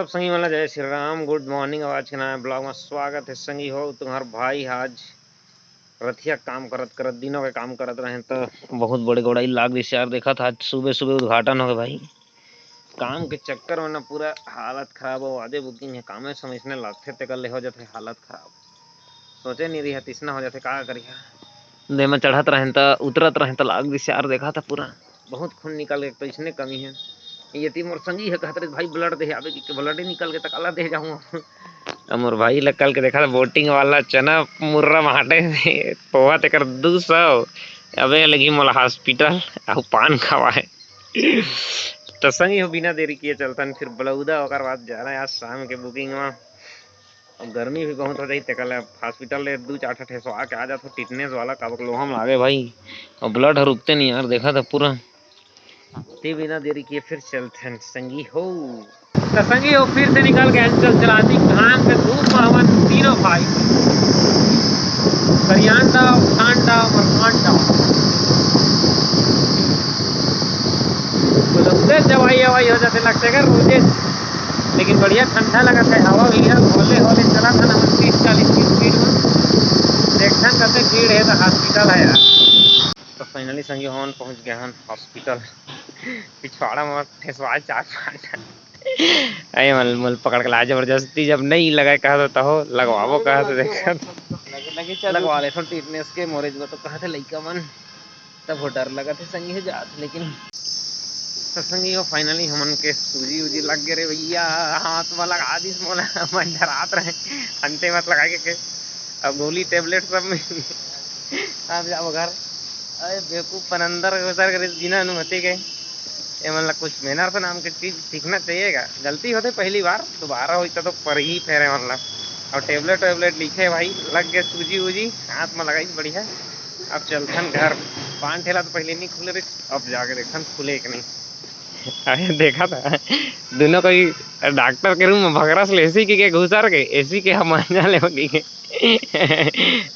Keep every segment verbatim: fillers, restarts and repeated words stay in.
संगी मन ला जय श्री राम, गुड मॉर्निंग। आज के नया ब्लॉग में स्वागत है। संगी हो, तुम्हार भाई आज रथिया काम करत करत, दिनों के काम करत रहे तो बहुत बड़े गोड़ाई लाग दिस यार। देखा था आज सुबह सुबह उद्घाटन हो गए भाई। काम के चक्कर में ना पूरा हालत खराब हो, आधे बुकिंग है, कामे समय इसने लगथे तेकर ले हो जाथे हालत खराब। सोचे नहीं रही हतिसना हो जाथे, का करिहा। दे में चढ़त रहें त उतरत रहें त लाग दिस यार। देखा था पूरा बहुत खून निकल के, तो इसने कमी है। ये ती मोर संगी है, कहत रहे भाई ब्लड दे आवे कि ब्लड निकल के तकाला दे जाऊँ। अब मोर भाई लग कल के देखा था बोटिंग वाला चना मुर्रा माटे पोहा तेकर दू सौ। अबे लगी मोला हॉस्पिटल अउ पान खवाए। तो संगी हो, बिना देरी किए चलतन फिर बलौदा, ओकर बाद जाना है आज शाम के बुकिंग में। अब गर्मी भी बहुत हो जाई, तेकर ले हॉस्पिटल ले दू चार ठा ठेसवा के आ जात हो, टिटनेस वाला काबर लोहा में लागे भाई। और ब्लड ह रुकते नहीं यार, देखा था पूरा। ते बिना देरी किए फिर चलथन संगी हो। तो संगी हो, फिर से निकल के हलचल चलाती घाम के धूप में हमन तीनों भाई। करियान दा, उठान दा, मरकान दा। बोले, उधर जवाई अवाई हो जाते लगते कर रोजे। लेकिन बढ़िया ठंडा लगत है, हवा भी है, होले होले चला था ना, तीस चालीस की स्पीड में। देखथन कते भीड़ है तो हॉस्पिटल है यार। तो फाइनली संगी हमन पहुंच गए हन हॉस्पिटल। पिछवाड़ा में ठेसवाए चार पांच। अरे मल मल पकड़ के लाए जबरदस्ती, जब नहीं लगाए कहा तो, तो लगवाबो कहा तो देखा तो। लगवा ले फिर टिटनेस के मरीज को तो कहा थे लइका मन। तब वो डर लगा थे संगी है जात, लेकिन तो संगी हो फाइनली हमन के सूजी उजी लग गए रे भैया। हाथ में लगा दिस मोला। मैं डरात रहे अंते मत लगा के, के। अब गोली टेबलेट सब में। अब जाओ घर। अरे बेवकूफ पन अंदर घुसर के बिना अनुमति के। ये मतलब कुछ मैनर्स नाम की चीज सीखना चाहिएगा। गलती होते पहली बार, दोबारा होई तो पर ही फेरे मतलब। और टेबलेट वेबलेट लिखे भाई, लग गए सूजी उजी हाथ में लगाई बढ़िया। अब चलथन घर। पान ठेला तो पहले नहीं खुले रही, अब जाके देखथन खुले कि नहीं। अरे देखा था दोनों कोई डॉक्टर के रूम में भगरस ले एसी के, के घुसर के एसी के हम मजा ले होगी के।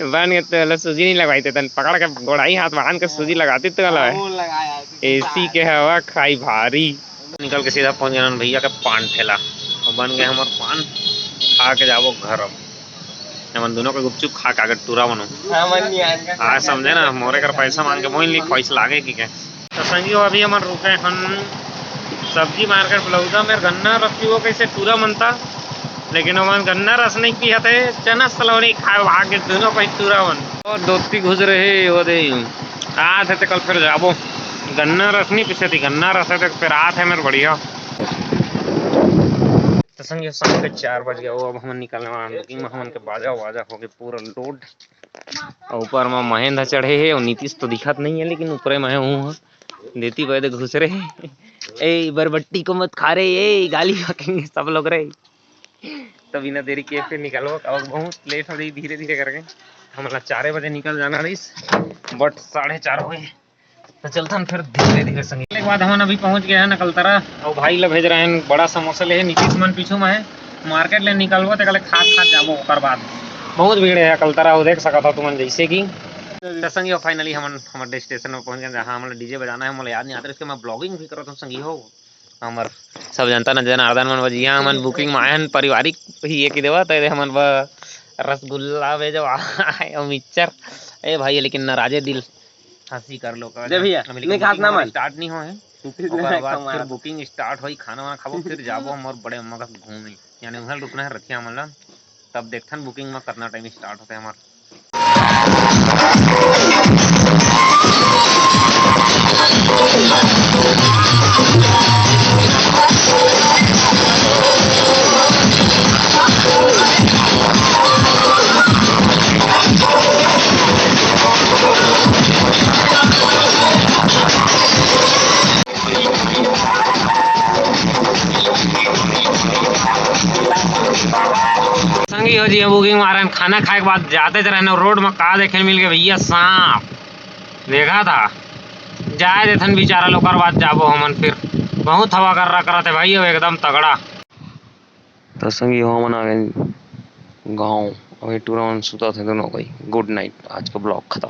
बन के तो वाला सूजी नहीं लगवाई थे, तन पकड़ के गोड़ाई हाथ बांध के सूजी लगाती तो वाला है। वो लगाया, एसी के हवा खाई भारी। निकल के सीधा पहुंच गए भैया के पान ठेला और बन गए हमार पान। खा के जाबो घर अब। हमन दोनों के गुपचुप खा के आगे टूरा बनो। हमन नहीं आएंगे। आज समझे ना, मोरे कर पैसा मांग के मोहिन ली ख्वाहिश लागे कि के। तो संगी हो, अभी हमन रुके हन सब्जी मार्केट बलौदा में। गन्ना रस पीबो कैसे टूरा मनता, लेकिन हमन गन्ना रस नहीं पिया थे, चना सलोनी खाए भाग के दोनों कोई टूरा मन। और दोती घुस रहे हो दे। आज है तो कल फिर जाबो। गन्ना रस नहीं पीसे थी, गन्ना रस है तो फिर आज है मेरे बढ़िया। तो संगी शाम के चार बज गया, वो अब हमन निकलने वाला बुकिंग में हमन के बाजा वाजा हो गए पूरा लोड। और ऊपर में महेंद्र चढ़े है और नीतीश तो दिखत नहीं है, लेकिन ऊपरे में हूँ। देती बैद घुस रहे। ए बरबट्टी को मत खा रे, ए गाली बकेंगे सब लोग रे। तो बिना देरी किए फिर निकलबो, अब बहुत लेट हो रही धीरे धीरे करके। हमला चारे बजे निकल जाना रहीस, बट साढ़े चार हो गए। तो चलथन फिर धीरे धीरे संगी। एक बाद हमन अभी पहुंच गए हैं नकलतरा और भाई ला भेज रहे हैं बड़ा समोसा ले नीतीश मन पीछू में है। मार्केट ले निकलबो ते कले खात खात जाबो ओकर बाद। बहुत भीड़ है नकलतरा, वो देख सकत हो तुमन जैसे कि। तो संगी फाइनली हमन हमर डेस्टिनेशन में पहुंच गए, जहाँ हमला डीजे बजाना है, मोला याद नहीं आता, इसके मैं ब्लॉगिंग भी करत हूँ संगी हो। हमर सब जनता न जनार्दन मन बजिया हमन बुकिंग में आए हन, पारिवारिक ही ये की देवा, तो हमन ब रसगुल्ला भेजवा और मिक्सचर। ए भाई, लेकिन नाराजे दिल हंसी कर लो का। दे भैया, अभी लेकिन नहीं खात booking ना हमारी मन। Start नहीं होए। नहीं ओकर बाद खात फिर हमारा। Booking start होई, खाना वाना खाबो, फिर जाबो हमर बड़े अम्मा का घूमे, यानी उहल रुकना है रथिया हमन ला। तब देखथन booking में कितना time start होते हमार। संगी हो जी, booking मारन, खाना खाए के बाद जाते ज रहने, रोड में का देखे मिल गए भैया, सांप। देखा था, जाए देथन बेचारा लोग, ओकर बाद जाबो हमन फिर। बहुत हवा कर रहा करत है भाई, अब एकदम तगड़ा। तो संगी हो, हमन आ गए गाँव। अभी टूरा मन सुता थे दोनों कोई। Good night, आज का ब्लॉग खत्म।